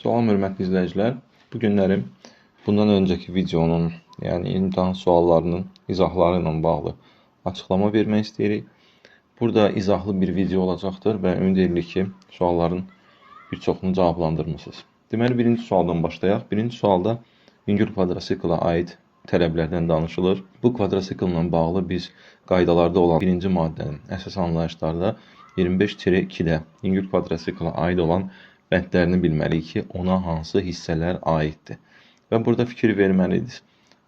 Salam hörmətli izləyicilər. Bu günlərim bundan öncəki videonun, yəni imtahan suallarının izahları ilə bağlı açıqlama vermək istəyirik. Burada izahlı bir video olacaqdır və ümid edirik ki, sualların bir çoxunu cavablandırmısınız. Deməli, birinci sualdan başlayaq. Birinci sualda yüngül kvadrosikla aid tələblərdən danışılır. Bu kvadrosiklla bağlı biz qaydalarda olan birinci maddənin əsas anlayışlarda 25-2-də yüngül kvadrosikla aid olan bəndlərini bilməliyik ki, ona hansı hissələr aiddir. Və burada fikir verməliyiz.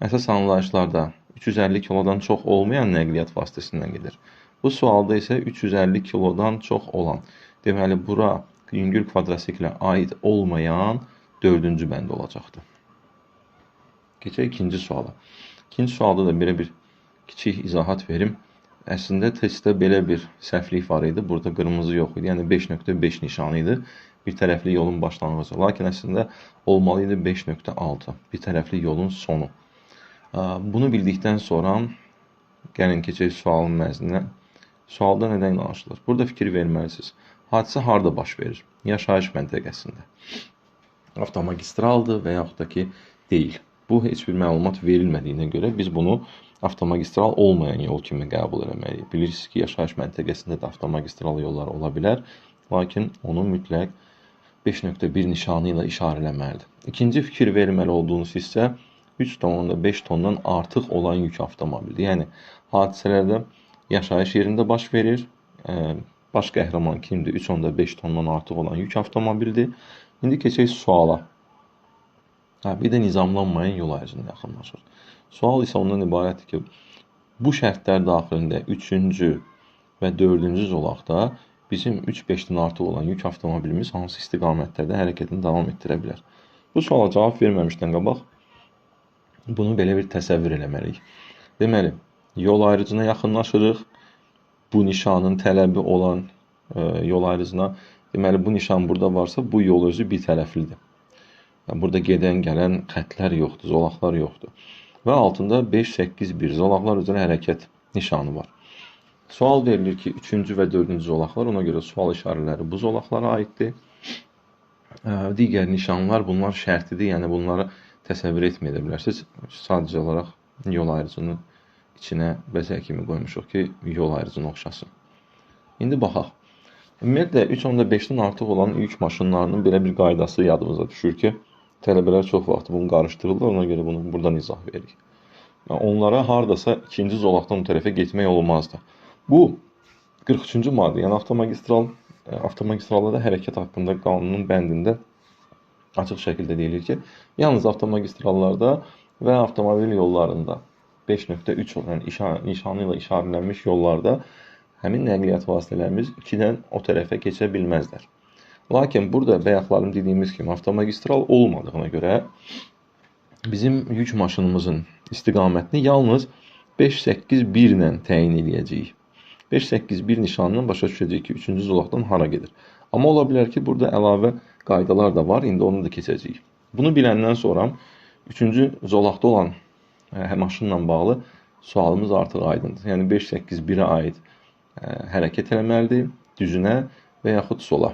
Əsas anlayışlarda 350 kilodan çox olmayan nəqliyyat vasitəsindən gedir. Bu sualda isə 350 kilodan çox olan, deməli, bura yüngül kvadrosiklə aid olmayan 4-cü bənd olacaqdır. Keçək ikinci suala. İkinci sualda da belə bir kiçik izahat verim. Əslində testdə belə bir səhvlik var idi. Burada qırmızı yox idi. Yəni 5.5 nişanı idi. Bir tərəfli yolun başlanğıcı. Lakin əslində olmalı idi 5.6. Bir tərəfli yolun sonu. Bunu bildikdən sonra gəlin keçək sualın məzninə. Sualda nədən danışılır? Burada fikir verməlisiniz. Hadisə harda baş verir? Yaşayış məntəqəsində. Avtomagistraldır və yaxud da ki, deyil. Bu heç bir məlumat verilmədiyinə görə biz bunu avtomagistral olmayan yol kimi qəbul eləməliyik. Bilirsiniz ki, yaşayış məntəqəsində də avtomagistral yollar ola bilər, lakin onu mütləq 5.1 nişanı ilə işarələməlidir. İkinci fikir verməli olduğunuz hissə 3,5 tondan artıq olan yük avtomobildir. Yəni, hadisələrdə yaşayış yerində baş verir. Baş qəhrəman kimdir? 3,5 tondan artıq olan yük avtomobildir. İndi keçək suala. Bir də nizamlanmayan yol ayrıcına yaxınlaşır. Sual isə ondan ibarətdir ki, bu şərtlər daxilində 3-cü və 4-cü zolaqda bizim 3,5-dən artıq olan yük avtomobilimiz hansı istiqamətlərdə hərəkətini davam etdirə bilər? Bu suala cavab verməmişdən qabaq bunu belə bir təsəvvür eləməliyik. Deməli, yol ayrıcına yaxınlaşırıq. Bu nişanın tələbi olan yol ayrıcına, deməli, bu nişan burada varsa, bu yol özü bir tərəflidir. Yəni, burada gedən, gələn xətlər yoxdur, zolaqlar yoxdur. Və altında 5, 8, 1 zolaqlar üzrə hərəkət nişanı var. Sual verilir ki, 3-cü və 4-cü zolaqlar, ona görə sual işarələri bu zolaqlara aiddir. Digər nişanlar, bunlar şərtidir, yəni bunları təsəvvür etməyə də bilərsiniz. Sadəcə olaraq yol ayrıcının içinə bəzək kimi qoymuşuq ki, yol ayrıcına oxşasın. İndi baxaq. Ümumiyyətlə, 3,5-dən artıq olan yük maşınlarının belə bir qaydası yadımıza düşür ki, tələbələr çox vaxt bunu qarışdırırlar, ona görə bunu buradan izah veririk. Yəni, onlara haradasa ikinci zolaqdan o tərəfə getmək olmazdı. Bu 43-cü maddə, yəni avtomagistrallarda hərəkət haqqında qanunun bəndində açıq şəkildə deyilir ki, yalnız avtomagistrallarda və avtomobil yollarında 5.3 olan nişanı ilə işarələnmiş yollarda həmin nəqliyyat vasitələrimiz 2-dən o tərəfə keçə bilməzlər. Lakin burada bayaqlarım dediyimiz kimi avtomagistral olmadığına görə bizim yük maşınımızın istiqamətini yalnız 5.8.1 ilə təyin eləyəcəyik. 5.8.1 nişanından başa düşəcəyik ki, 3-cü zolaqdan hara gedir. Amma ola bilər ki, burada əlavə qaydalar da var, indi onu da keçəcəyik. Bunu biləndən sonra 3-cü zolaqda olan maşınla bağlı sualımız artıq aydındır. Yəni 5.8.1-ə aid hərəkət eləməlidir, düzünə və yaxud sola.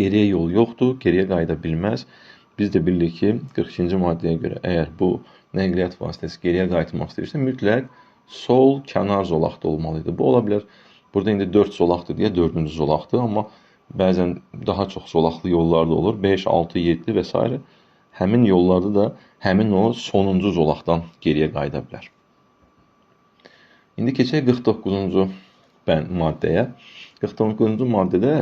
Geriyə yol yoxdur, geriyə qayıda bilməz. Biz də bilirik ki, 42-ci maddəyə görə əgər bu nəqliyyat vasitəsi geriyə qayıtmaq istəyirsə, mütləq sol kənar zolaqda olmalıdır. Bu ola bilər, burada indi 4 zolaqdır deyə 4-cü zolaqdır, amma bəzən daha çox zolaqlı yollarda olur, 5, 6, 7 və s. Həmin yollarda da həmin o sonuncu zolaqdan geriyə qayıda bilər. İndi keçək 49-cu maddəyə. 49-cu maddədə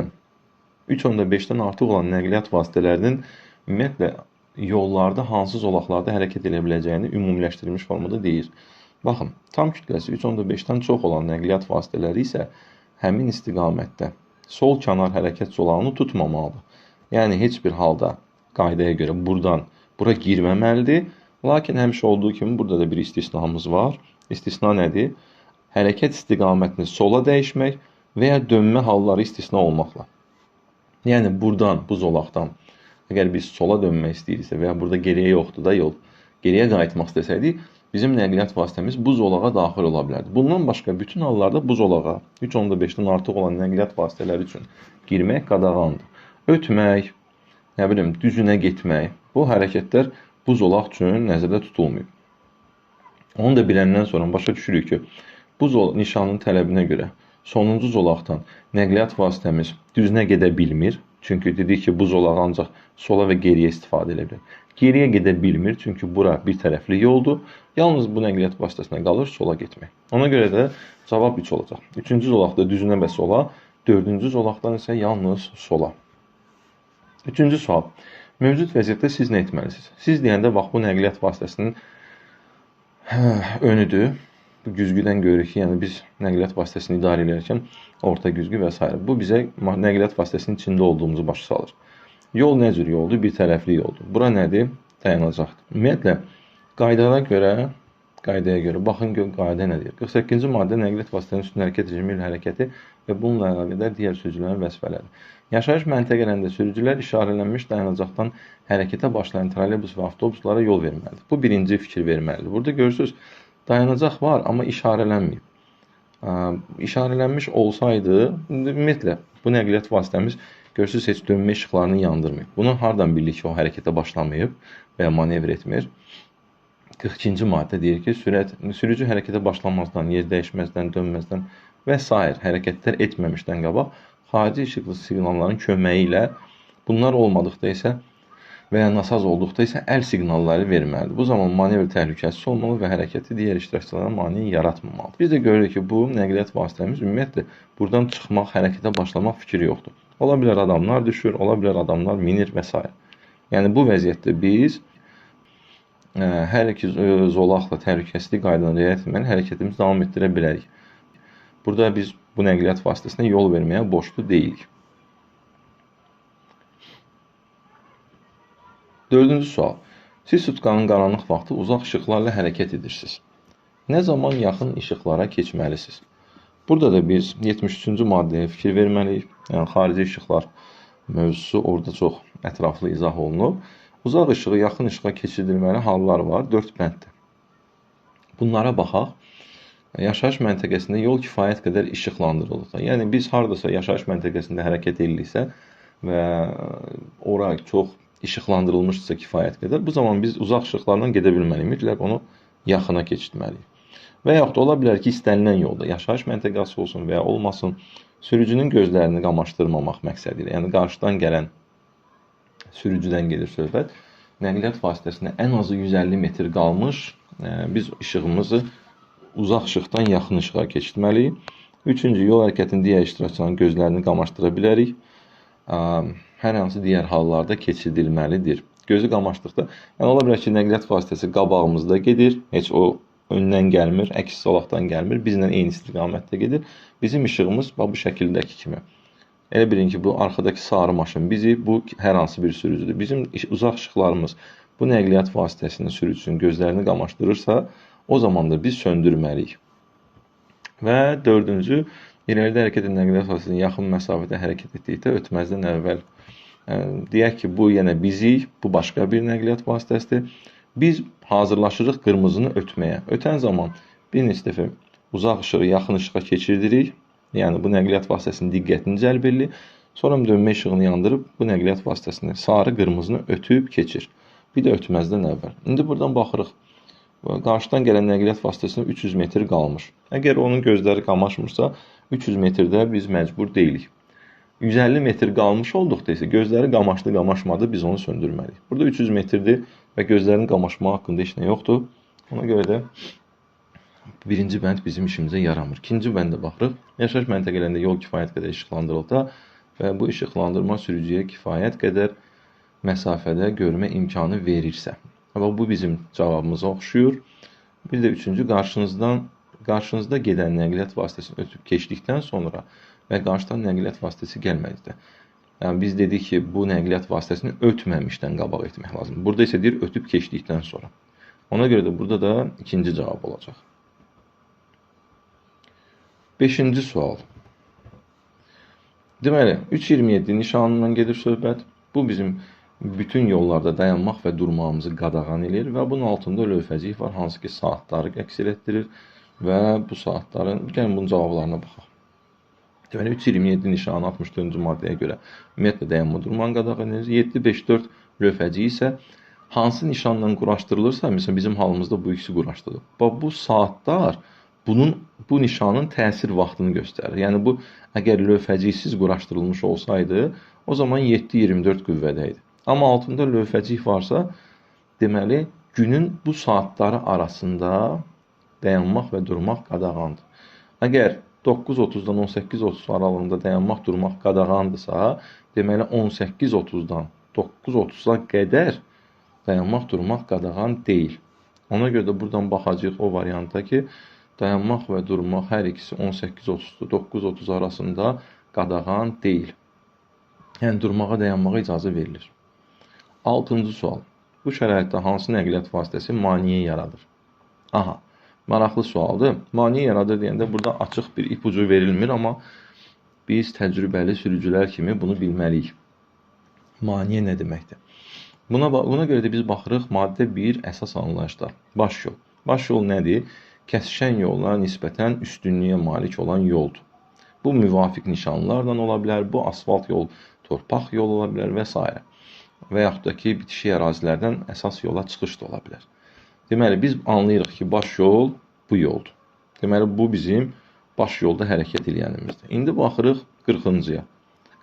3,5-dən artıq olan nəqliyyat vasitələrinin ümumiyyətlə yollarda hansı zolaqlarda hərəkət edə biləcəyini ümumiləşdirilmiş formada deyir. Baxın, tam kütləsi 3,5-dən çox olan nəqliyyat vasitələri isə həmin istiqamətdə sol kənar hərəkət zolağını tutmamalıdır. Yəni, heç bir halda qaydaya görə buradan bura girməməlidir. Lakin həmişə olduğu kimi burada da bir istisnamız var. İstisna nədir? Hərəkət istiqamətini sola dəyişmək və ya dönmə halları istisna olmaqla. Yəni, buradan, bu zolaqdan əgər biz sola dönmək istəyiriksə və ya burada geriyə yoxdur da yol, geriyə qayıtmaq istəsəydik, bizim nəqliyyat vasitəmiz bu zolağa daxil ola bilərdi. Bundan başqa bütün hallarda bu zolağa 3,5-dən artıq olan nəqliyyat vasitələri üçün girmək qadağandır. Ötmək, nə bilim, düzünə getmək, bu hərəkətlər bu zolaq üçün nəzərdə tutulmayıb. Onu da biləndən sonra başa düşürük ki, bu nişanın tələbinə görə sonuncu zolaqdan nəqliyyat vasitəmiz düzünə gedə bilmir. Çünki dedik ki, bu zolaq ancaq sola və geriyə istifadə edə bilər. Geriyə gedə bilmir, çünki bura bir tərəfli yoldur. Yalnız bu nəqliyyat vasitəsinə qalır sola getmək. Ona görə də cavab 3 olacaq. Üçüncü zolaqda düzünə və sola, dördüncü zolaqdan isə yalnız sola. Üçüncü sual. Mövcud vəziyyətdə siz nə etməlisiniz? Siz deyəndə, bax, bu nəqliyyat vasitəsinin önüdür. Bu güzgüdən görürük ki, yəni biz nəqliyyat vasitəsini idarə edərkən orta güzgü və s. Bu bizə nəqliyyat vasitəsinin içində olduğumuzu başa salır. Yol nə cür yoldur? Bir tərəfli yoldur. Bura nədir? Dayanacaqdır. Ümumiyyətlə, qaydaya görə, baxın gör, qayda nə deyir? 48-ci maddə nəqliyyat vasitəsinin üstün hərəkət rejimi ilə hərəkəti və bununla əlaqədar digər sürücülərin vəzifələri. Yaşayış məntəqələrində sürücülər işarələnmiş dayanacaqdan hərəkətə başlayan trolleybus və avtobuslara yol verməlidir. Bu birinci fikir verməlidir. Burada görürsünüz, dayanacaq var, amma işarələnməyib. İşarələnmiş olsaydı, ümumiyyətlə, bu nəqliyyat vasitəmiz, görürsünüz, heç dönmə işıqlarını yandırmayıb. Bunu hardan bilirik ki, o hərəkətə başlamayıb və ya manevr etmir? 42-ci maddə deyir ki, sürücü hərəkətə başlamazdan, yer dəyişməzdən, dönməzdən və s. hərəkətlər etməmişdən qabaq xarici işıqlı siqnalların köməyi ilə, bunlar olmadıqda isə və ya nasaz olduqda isə əl siqnalları verməlidir. Bu zaman manevr təhlükəsiz olmalı və hərəkəti digər iştirakçılara mane yaratmamalıdır. Biz də görürük ki, bu nəqliyyat vasitəmiz ümumiyyətlə buradan çıxmaq, hərəkətə başlamaq fikri yoxdur. Ola bilər adamlar düşür, ola bilər adamlar minir və s. Yəni bu vəziyyətdə biz hər iki zolaqla təhlükəsizlik qaydalarına riayət etməli, hərəkətimizi davam etdirə bilərik. Burada biz bu nəqliyyat vasitəsinə yol verməyə borclu deyilik. Dördüncü sual. Siz sutkanın qaranlıq vaxtı uzaq işıqlarla hərəkət edirsiniz. Nə zaman yaxın işıqlara keçməlisiniz? Burada da biz 73-cü maddəyə fikir verməliyik. Yəni, xarici işıqlar mövzusu orada çox ətraflı izah olunub. Uzaq işığı yaxın işığa keçirilməli hallar var, 4 bənddir. Bunlara baxaq. Yaşayış məntəqəsində yol kifayət qədər işıqlandırılır. Yəni, biz haradasa yaşayış məntəqəsində hərəkət ediriksə və ora çox işıqlandırılmışdırsa kifayət qədər, bu zaman biz uzaq işıqlarla gedə bilməliyik. Mütləq onu yaxına keçirtməliyik. Və yaxud da ola bilər ki, istənilən yolda yaşayış məntəqəsi olsun və ya olmasın, sürücünün gözlərini qamaşdırmamaq məqsədi ilə, yəni qarşıdan gələn sürücüdən gedir söhbət, nəqliyyat vasitəsinə ən azı 150 metr qalmış, biz işığımızı uzaq işıqdan yaxın işığa keçirtməliyik. Üçüncü, yol hərəkətinin digər iştirakçılarının gözlərini qamaşdıra bilərik. Hər hansı digər hallarda keçirilməlidir. Gözü qamaşdıqda, yəni ola bilər ki, nəqliyyat vasitəsi qabağımızda gedir, heç o öndən gəlmir, əks zolaqdan gəlmir, bizlə eyni istiqamətdə gedir. Bizim işığımız bax bu şəkildəki kimi. Elə bilin ki, bu arxadakı sarı maşın bizi, bu hər hansı bir sürücüdür. Bizim uzaq işıqlarımız bu nəqliyyat vasitəsinin sürücüsünün gözlərini qamaşdırırsa, o zaman da biz söndürməliyik. Və dördüncü, irəlidə hərəkət edən nəqliyyat vasitəsinin yaxın məsafədə hərəkət etdikdə ötməzdən əvvəl, deyək ki, bu yenə bizik, bu başqa bir nəqliyyat vasitəsidir. Biz hazırlaşırıq qırmızını ötməyə. Ötən zaman bir neçə dəfə uzaq işığı yaxın işığa keçirdirik. Yəni, bu nəqliyyat vasitəsinin diqqətini cəlb edirik. Sonra dönmə işığını yandırıb bu nəqliyyat vasitəsini sarı qırmızını ötüb keçir. Bir də ötməzdən əvvəl. İndi buradan baxırıq. Qarşıdan gələn nəqliyyat vasitəsinə 300 metr qalmış. Əgər onun gözləri qamaşmırsa, 300 metrdə biz məcbur deyilik. 150 metr qalmış olduqda isə gözləri qamaşdı, qamaşmadı, biz onu söndürməliyik. Burada 300 metrdir və gözlərinin qamaşmağı haqqında heç nə yoxdur. Ona görə də birinci bənd bizim işimizə yaramır. İkinci bəndə baxırıq. Yaşayış məntəqələrində yol kifayət qədər işıqlandırıldı və bu işıqlandırma sürücüyə kifayət qədər məsafədə görmə imkanı verirsə. Amma bu bizim cavabımıza oxşuyur. Bir də üçüncü, qarşınızda gedən nəqliyyat vasitəsini ötüb keçdikdən sonra və qarşıdan nəqliyyat vasitəsi gəlmədikdə. Yəni, biz dedik ki, bu nəqliyyat vasitəsini ötməmişdən qabaq etmək lazımdır. Burada isə deyir, ötüb keçdikdən sonra. Ona görə də burada da ikinci cavab olacaq. Beşinci sual. Deməli, 3.27 nişanından gedir söhbət. Bu bizim bütün yollarda dayanmaq və durmağımızı qadağan edir və bunun altında lövhəcik var, hansı ki saatları əks etdirir və bu saatların, gəlin bunun cavablarına baxaq. Deməli, 3.27 nişanı 64-cü maddəyə görə ümumiyyətlə dayanma durmanı qadağan edir. 7.5.4 lövhəci isə hansı nişanla quraşdırılırsa, məsələn, bizim halımızda bu ikisi quraşdırılır. Bax, bu saatlar bu nişanın təsir vaxtını göstərir. Yəni, bu, əgər lövhəciksiz quraşdırılmış olsaydı, o zaman 7.24 qüvvədə idi. Amma altında lövhəcik varsa, deməli, günün bu saatları arasında dayanmaq və durmaq qadağandır. Əgər 9.30-dan 18.30 aralığında dayanmaq, durmaq qadağandırsa, deməli 18.30-dan 9.30-a qədər dayanmaq, durmaq qadağan deyil. Ona görə də buradan baxacağıq o variantda ki, dayanmaq və durmaq hər ikisi 18.30-da 9.30 arasında qadağan deyil. Yəni, durmağa, dayanmağa icazə verilir. 6-cı sual. Bu şəraitdə hansı nəqliyyat vasitəsi maneə yaradır? Aha. Maraqlı sualdır. Maneə yaradır deyəndə burada açıq bir ipucu verilmir, amma biz təcrübəli sürücülər kimi bunu bilməliyik. Maneə nə deməkdir? Buna görə də biz baxırıq maddə 1 əsas anlayışlar. Baş yol. Baş yol nədir? Kəsişən yola nisbətən üstünlüyə malik olan yoldur. Bu müvafiq nişanlarla ola bilər, bu asfalt yol, torpaq yol ola bilər və s. Və yaxud da ki, bitişik ərazilərdən əsas yola çıxış da ola bilər. Deməli, biz anlayırıq ki, baş yol bu yoldur. Deməli, bu bizim baş yolda hərəkət eləyənimizdir. İndi baxırıq 40-cıya.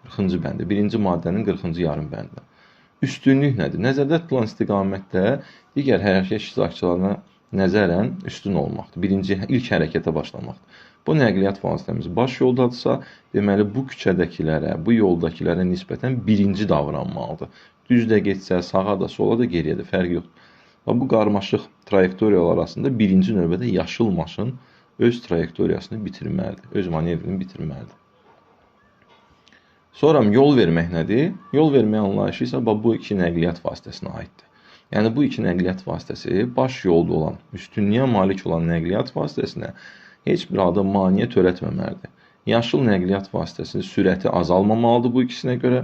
40-cı bəndi, birinci maddənin 40-cı yarım bəndinə. Üstünlük nədir? Nəzərdə tutulan istiqamətdə digər hərəkət iştirakçılarına nəzərən üstün olmaqdır. Birinci, ilk hərəkətə başlamaqdır. Bu nəqliyyat vasitəmiz baş yoldadırsa, deməli, bu küçədəkilərə, bu yoldakılara nisbətən birinci davranmalıdır. Düz də getsə, sağa da, sola da, geriyə də fərq yoxdur. Və bu qarmaşıq trayektoriyalar arasında birinci növbədə yaşıl maşın öz trayektoriyasını bitirməlidir, öz manevrini bitirməlidir. Sonra yol vermək nədir? Yol vermək anlayışı isə bu iki nəqliyyat vasitəsinə aiddir. Yəni, bu iki nəqliyyat vasitəsi baş yolda olan, üstünlüyə malik olan nəqliyyat vasitəsinə heç bir halda maneə törətməməlidir. Yaşıl nəqliyyat vasitəsinin sürəti azalmamalıdır bu ikisinə görə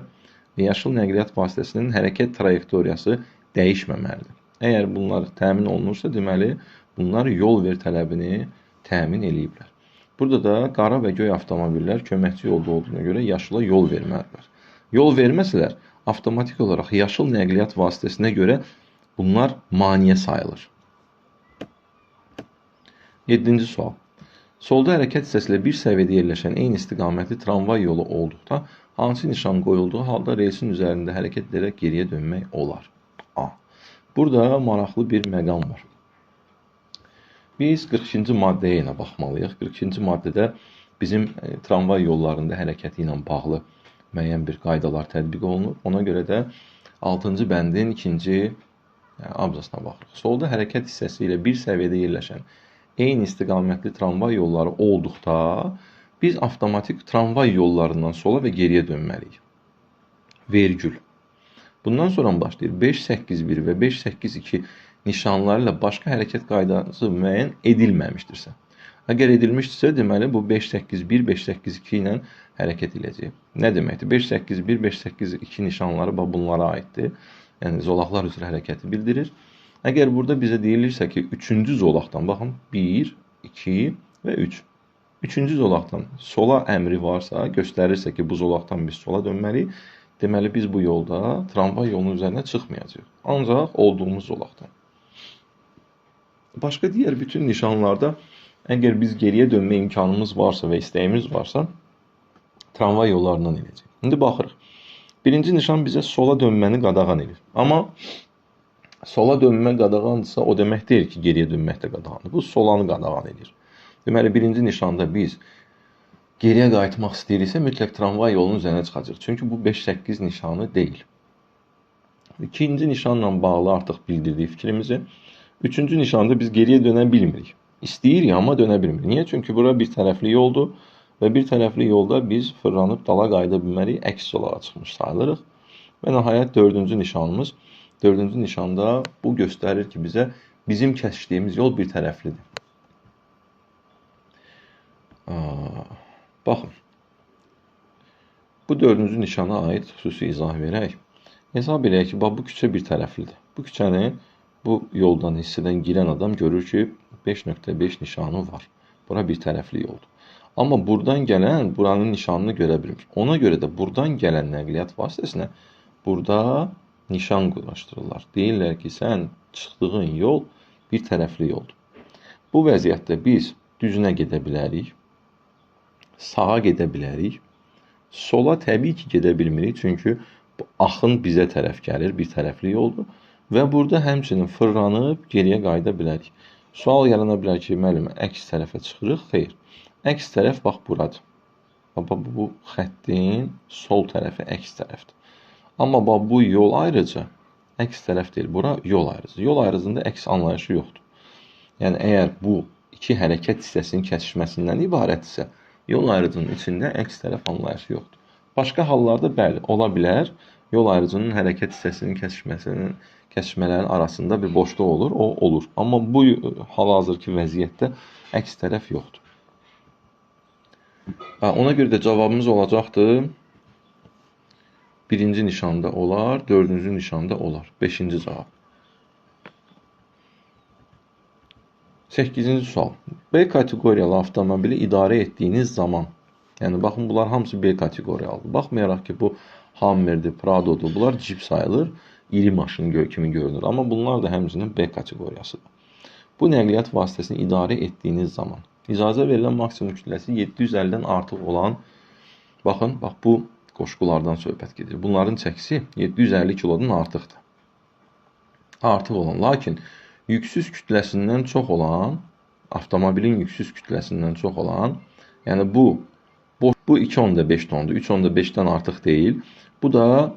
və yaşıl nəqliyyat vasitəsinin hərəkət trayektoriyası dəyişməməlidir. Əgər bunlar təmin olunursa, deməli, bunlar yol ver tələbini təmin eləyiblər. Burada da qara və göy avtomobillər köməkçi yolda olduğuna görə yaşıla yol verməlidirlər. Yol verməsələr, avtomatik olaraq yaşıl nəqliyyat vasitəsinə görə bunlar maneə sayılır. 7-ci sual. Solda hərəkət hissəsi ilə bir səviyyədə yerləşən eyni istiqamətli tramvay yolu olduqda hansı nişan qoyulduğu halda relsin üzərində hərəkət edərək geriyə dönmək olar? A. Burada maraqlı bir məqam var. Biz 42-ci maddəyə yenə baxmalıyıq. 42-ci maddədə bizim tramvay yollarında hərəkəti ilə bağlı müəyyən bir qaydalar tətbiq olunur. Ona görə də 6-cı bəndin 2-ci abzasına baxırıq. Solda hərəkət hissəsi ilə bir səviyyədə yerləşən eyni istiqamətli tramvay yolları olduqda biz avtomatik tramvay yollarından sola və geriyə dönməliyik. Vergül. Bundan sonra başlayır. 5.8.1 və 5.8.2 nişanları ilə başqa hərəkət qaydası müəyyən edilməmişdirsə. Əgər edilmişdirsə, deməli bu 5.8.1, 5.8.2 ilə hərəkət edəcək. Nə deməkdir? 5.8.1, 5.8.2 nişanları bunlara aiddir. Yəni zolaqlar üzrə hərəkəti bildirir. Əgər burada bizə deyilirsə ki, 3-cü zolaqdan, baxın, 1, 2 və 3. 3-cü zolaqdan sola əmri varsa, göstərirsə ki, bu zolaqdan biz sola dönməliyik, deməli biz bu yolda tramvay yolunun üzərinə çıxmayacağıq. Ancaq olduğumuz zolaqdan. Başqa digər bütün nişanlarda əgər biz geriyə dönmə imkanımız varsa və istəyimiz varsa, tramvay yollarından eləyəcək. İndi baxırıq. Birinci nişan bizə sola dönməni qadağan edir. Amma sola dönmə qadağandırsa, o demək deyil ki, geriyə dönmək də qadağandır. Bu, solanı qadağan edir. Deməli, birinci nişanda biz geriyə qayıtmaq istəyiriksə, mütləq tramvay yolunun üzərinə çıxacaq. Çünki bu 5-8 nişanı deyil. İkinci nişanla bağlı artıq bildirdik fikrimizi. Üçüncü nişanda biz geriyə dönə bilmirik. İstəyirik, amma dönə bilmirik. Niyə? Çünki bura bir tərəfli yoldur və bir tərəfli yolda biz fırlanıb dala qayıda bilmərik, əks zolağa çıxmış sayılırıq. Və nəhayət dördüncü nişanımız. Dördüncü nişanda bu göstərir ki, bizə bizim kəsişdiyimiz yol bir tərəflidir. Baxın, bu dördüncü nişana aid xüsusi izah verək. Hesab eləyək ki, bax, bu küçə bir tərəflidir. Bu küçənin bu yoldan hissədən girən adam görür ki, 5.5 nişanı var. Bura bir tərəfli yoldur. Amma buradan gələn buranın nişanını görə bilmir. Ona görə də buradan gələn nəqliyyat vasitəsinə burada nişan quraşdırırlar. Deyirlər ki, sən çıxdığın yol bir tərəfli yoldur. Bu vəziyyətdə biz düzünə gedə bilərik, sağa gedə bilərik, sola təbii ki, gedə bilmirik, çünki bu axın bizə tərəf gəlir, bir tərəfli yoldur və burada həmçinin fırlanıb geriyə qayıda bilərik. Sual yarana bilər ki, müəllim, əks tərəfə çıxırıq? Xeyr. Əks tərəf bax buradır. Bax, bu xəttin sol tərəfi əks tərəfdir. Amma bax, bu yol ayrıcı əks tərəf deyil, bura yol ayrıcı. Yol ayrıcında əks anlayışı yoxdur. Yəni, əgər bu iki hərəkət hissəsinin kəsişməsindən ibarətdirsə, yol ayrıcının içində əks tərəf anlayışı yoxdur. Başqa hallarda bəli, ola bilər. Yol ayrıcının hərəkət hissəsinin kəsişmələrin arasında bir boşluq olur, o olur. Amma bu hal-hazırki vəziyyətdə əks tərəf yoxdur. Ona görə də cavabımız olacaqdır. Birinci nişanda olar, dördüncü nişanda olar. Beşinci cavab. 8-ci sual. B kateqoriyalı avtomobili idarə etdiyiniz zaman, yəni baxın, bunlar hamısı B kateqoriyalıdır. Baxmayaraq ki, bu Hummer'dir, Prado'dur, bunlar Jeep sayılır, iri maşın kimi görünür. Amma bunlar da həmçinin B kateqoriyasıdır. Bu nəqliyyat vasitəsini idarə etdiyiniz zaman, icazə verilən maksimum kütləsi 750-dən artıq olan, baxın, bax bu qoşqulardan söhbət gedir. Bunların çəkisi 750 kilodan artıqdır. Artıq olan, lakin yüksüz kütləsindən çox olan, avtomobilin yüksüz kütləsindən çox olan, yəni bu 2,5 tondur, 3,5-dən artıq deyil. Bu da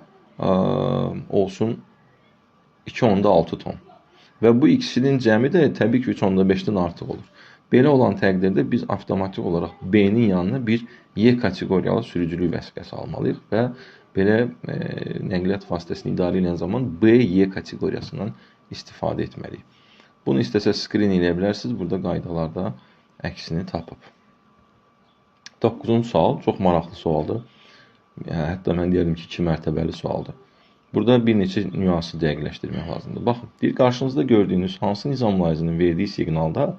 olsun 2,6 ton. Və bu ikisinin cəmi də təbii ki 3,5-dən artıq olur. Belə olan təqdirdə biz avtomatik olaraq B-nin yanına bir Y kateqoriyalı sürücülük vəsiqəsi almalıyıq və belə nəqliyyat vasitəsini idarə edən zaman B-Y kateqoriyasından istifadə etməliyik. Bunu istəsə screen eləyə bilərsiniz. Burada qaydalarda əksini tapıb. 9-cu sual çox maraqlı sualdır. Hətta mən deyərdim ki, 2 mərtəbəli sualdır. Burada bir neçə nüansı dəqiqləşdirmək lazımdır. Baxın, bir qarşınızda gördüyünüz hansı nizamlayıcının verdiyi siqnalda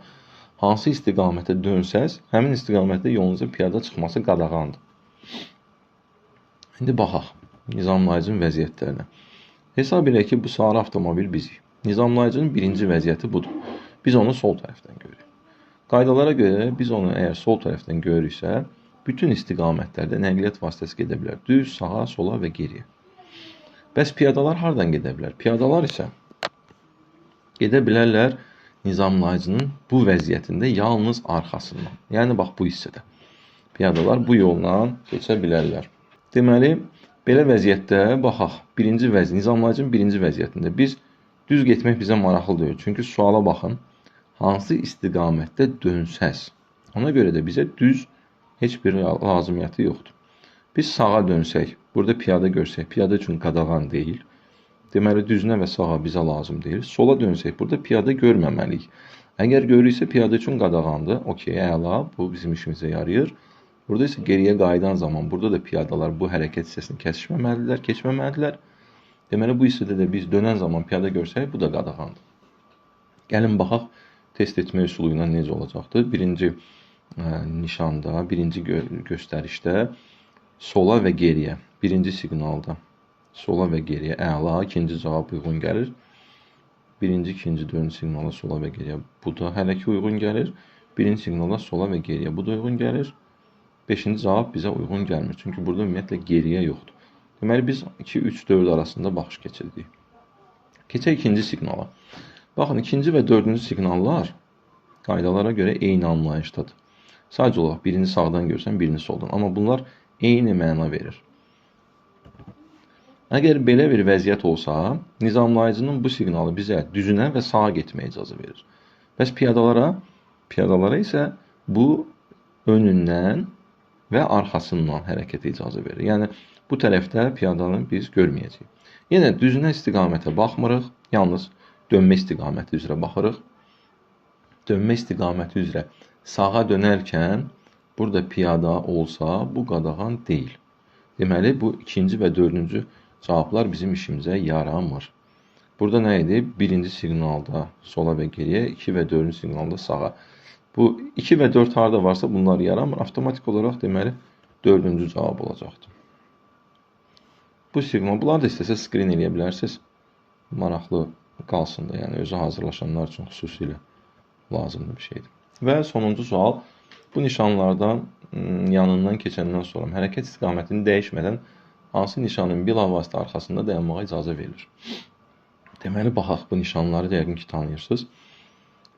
hansı istiqamətə dönsəz, həmin istiqamətdə yolunuza piyada çıxması qadağandır. İndi baxaq nizamlayıcının vəziyyətlərinə. Hesab edək ki, bu sarı avtomobil bizik. Nizamlayıcının birinci vəziyyəti budur. Biz onu sol tərəfdən görürük. Qaydalara görə biz onu əgər sol tərəfdən görürüksə, bütün istiqamətlərdə nəqliyyat vasitəsi gedə bilər. Düz, sağa, sola və geriyə. Bəs piyadalar hardan gedə bilər? Piyadalar isə gedə bilərlər nizamlayıcının bu vəziyyətində yalnız arxasından. Yəni, bax bu hissədə. Piyadalar bu yolla keçə bilərlər. Deməli, belə vəziyyətdə baxaq. Birinci vəziyyət, nizamlayıcının birinci vəziyyətində biz düz getmək bizə maraqlı deyil. Çünki suala baxın, hansı istiqamətdə dönsəz. Ona görə də bizə düz heç bir lazımiyyəti yoxdur. Biz sağa dönsək, burada piyada görsək, piyada üçün qadağan deyil. Deməli, düzünə və sağa bizə lazım deyil. Sola dönsək, burada piyada görməməliyik. Əgər görürüksə, piyada üçün qadağandır. Okey, əla, bu bizim işimizə yarayır. Burada isə geriyə qayıdan zaman, burada da piyadalar bu hərəkət hissəsini kəsişməməlidirlər, keçməməlidirlər. Deməli, bu hissədə də biz dönən zaman piyada görsək, bu da qadağandır. Gəlin baxaq, test etmə üsulu ilə necə olacaqdır. Birinci nişanda, birinci göstərişdə sola və geriyə, birinci siqnalda sola və geriyə əla, ikinci cavab uyğun gəlir. Birinci, ikinci, dördüncü siqnalda sola və geriyə, bu da hələ ki uyğun gəlir. Birinci siqnalda sola və geriyə, bu da uyğun gəlir. Beşinci cavab bizə uyğun gəlmir. Çünki burada ümumiyyətlə geriyə yoxdur. Deməli, biz 2, 3, 4 arasında baxış keçirdik. Keçək ikinci siqnala. Baxın, ikinci və dördüncü siqnallar qaydalara görə eyni anlayışdadır. Sadəcə olaraq birini sağdan görsən, birini soldan. Amma bunlar eyni məna verir. Əgər belə bir vəziyyət olsa, nizamlayıcının bu siqnalı bizə düzünə və sağa getməyə icazə verir. Bəs piyadalara? Piyadalara isə bu önündən və arxasından hərəkətə icazə verir. Yəni, bu tərəfdə piyadanı biz görməyəcəyik. Yenə düzünə istiqamətə baxmırıq, yalnız dönmə istiqaməti üzrə baxırıq. Dönmə istiqaməti üzrə sağa dönərkən burada piyada olsa bu qadağan deyil. Deməli, bu ikinci və dördüncü cavablar bizim işimizə yaramır. Burada nə idi? Birinci siqnalda sola və geriyə, 2 və dördüncü siqnalda sağa. Bu 2 və 4 harda varsa bunlar yaranmır. Avtomatik olaraq deməli 4-cü cavab olacaqdır. Bu siqnal, bunları da istəsə screen eləyə bilərsiniz. Maraqlı qalsın da, yəni özü hazırlaşanlar üçün xüsusilə lazımlı bir şeydir. Və sonuncu sual, bu nişanlardan yanından keçəndən sonra hərəkət istiqamətini dəyişmədən hansı nişanın bilavasitə arxasında dayanmağa icazə verilir? Deməli, baxaq, bu nişanları da yəqin ki tanıyırsınız.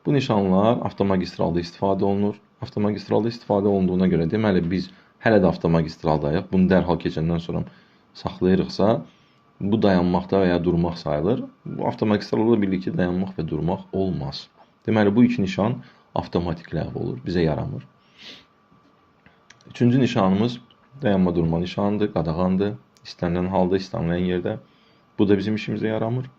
Bu nişanlar avtomagistralda istifadə olunur. Avtomagistralda istifadə olunduğuna görə, deməli, biz hələ də avtomagistraldayıq. Bunu dərhal keçəndən sonra saxlayırıqsa, bu dayanmaqda və ya durmaq sayılır. Bu avtomagistralda bilirik ki, dayanmaq və durmaq olmaz. Deməli, bu iki nişan avtomatik ləğv olur, bizə yaramır. Üçüncü nişanımız dayanma durma nişanıdır, qadağandır. İstənilən halda, istənilən yerdə. Bu da bizim işimizə yaramır.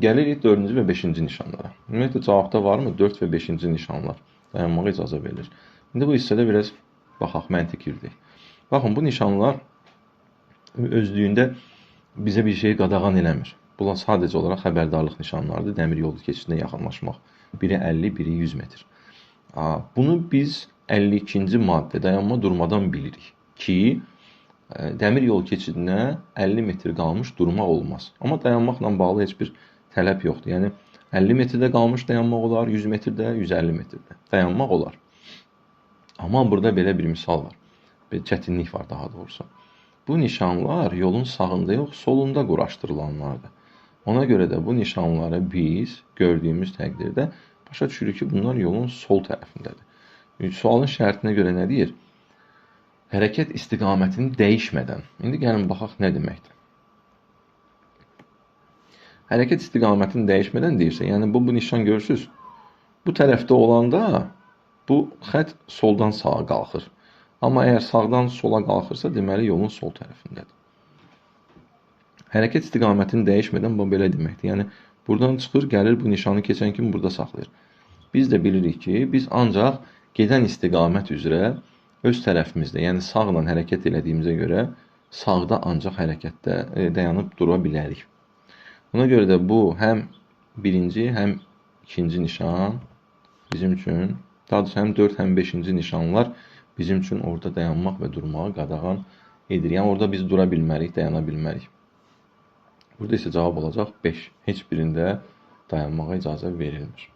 Gəlirik 4-cü və 5-ci nişanlara. Ümumiyyətlə, cavabda varmı? 4 və 5-ci nişanlar dayanmağa icazə verilir. İndi bu hissədə biraz baxaq, məntiq yürüdük. Baxın, bu nişanlar özlüyündə bizə bir şeyi qadağan eləmir. Bunlar sadəcə olaraq xəbərdarlıq nişanlarıdır. Dəmir yolu keçidinə yaxınlaşmaq. Biri 50, biri 100 metr. Bunu biz 52-ci maddə dayanma durmadan bilirik ki, dəmir yolu keçidinə 50 metr qalmış durmaq olmaz. Amma dayanmaqla bağlı heç bir tələb yoxdur. Yəni 50 metrdə qalmış dayanmaq olar, 100 metrdə, 150 metrdə dayanmaq olar. Amma burada belə bir misal var. Bir çətinlik var daha doğrusu. Bu nişanlar yolun sağında yox, solunda quraşdırılanlardır. Ona görə də bu nişanları biz gördüyümüz təqdirdə başa düşürük ki, bunlar yolun sol tərəfindədir. Sualın şərtinə görə nə deyir? Hərəkət istiqamətini dəyişmədən. İndi gəlin baxaq nə deməkdir. Hərəkət istiqamətini dəyişmədən deyirsə, yəni bu nişan görürsünüz, bu tərəfdə olanda bu xətt soldan sağa qalxır. Amma əgər sağdan sola qalxırsa, deməli yolun sol tərəfindədir. Hərəkət istiqamətini dəyişmədən bu belə deməkdir. Yəni buradan çıxır, gəlir bu nişanı keçən kimi burada saxlayır. Biz də bilirik ki, biz ancaq gedən istiqamət üzrə öz tərəfimizdə, yəni sağla hərəkət elədiyimizə görə sağda ancaq hərəkətdə dayanıb dura bilərik. Ona görə də bu həm birinci, həm ikinci nişan bizim üçün, daha doğrusu həm 4, həm 5-ci nişanlar bizim üçün orada dayanmaq və durmağı qadağan edir. Yəni orada biz dura bilmərik, dayana bilmərik. Burada isə cavab olacaq 5. Heç birində dayanmağa icazə verilmir.